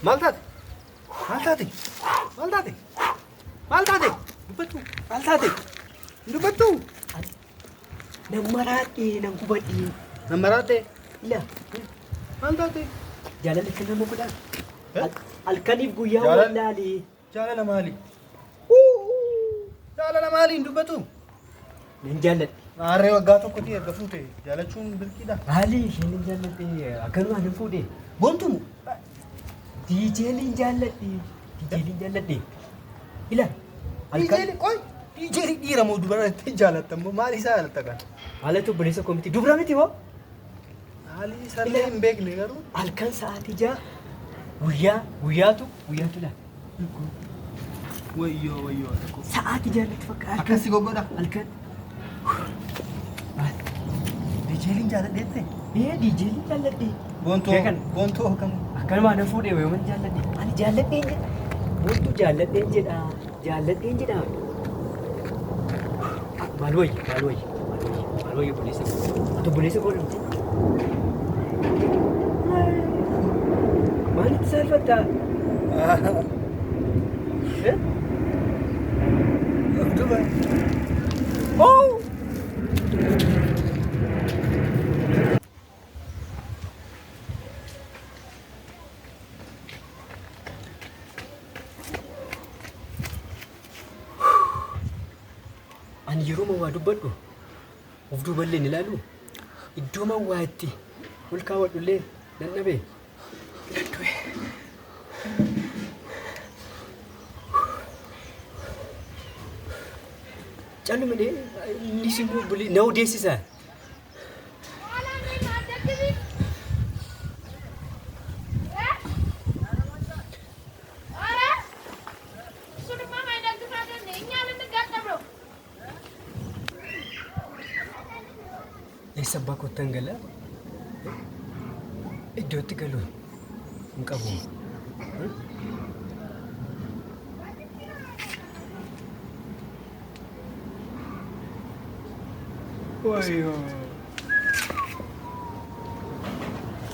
Maal taate? Maal taate? Maal taate? Maal taate? Dubbadhu. Maal taate? Dubbadhu. Nan maraadhe, nan gubadhe. Nan maraadhe. Ila Maal taate? Jaalalli kan nama godhaa. Eh? Halkaniif guyyaa wallaalee. Jaalala maali? Jaalala maali hin dubbatu? Nan jaalladhe. Maarree waggaa tokkotti erga fuute jaalachuun birqiidha. Maali isheen hin jaalladhe, akkanumaan hin fuudhe. Boontumu. Diijeeliin jaalladhe. Diijeeliin jaalladhe. Ila. Diijeelii qoy. Diijeelii dhiira moo dubara itti jaalatta immoo maali isaa jaalatta kan? Maalatu obboleessa koo miti, dubra miti moo? Maali isaallee hin beekne garuu. Halkan sa'aatii 6, guyyaa guyyaatu guyyaatu laata. Wayyoo wayyoo tokko. Sa'aatii 6 natti fakkaata. Akkasi goggodha. Halkan. Diijeeliin jaaladheette? Ee, diijeeliin jaalladhe. Boontoo Beekan. boontoo kam? Akkanumaa na fuudhee wayoman jaalladhe. Ani jaalladheen jedha. Boontuu jaalladheen jedha. Jaalladheen jedha. Maal wayya, maal wayya, maal wayya, maal wayya obboleessa koo? Ati obboleessa koo miti? Maalitti saalfattaa? Eh? Of duba. Oh! Ani yeroo waa dubbadhu of duuballee hin ilaalu. Iddoo waa itti ol kaawwadhullee nan dhabe. Nan du'e. Calluma inni immoo na odeessisa. Eessa abbaa koottan gala? Iddootti galu hin qabu. Wayyoo.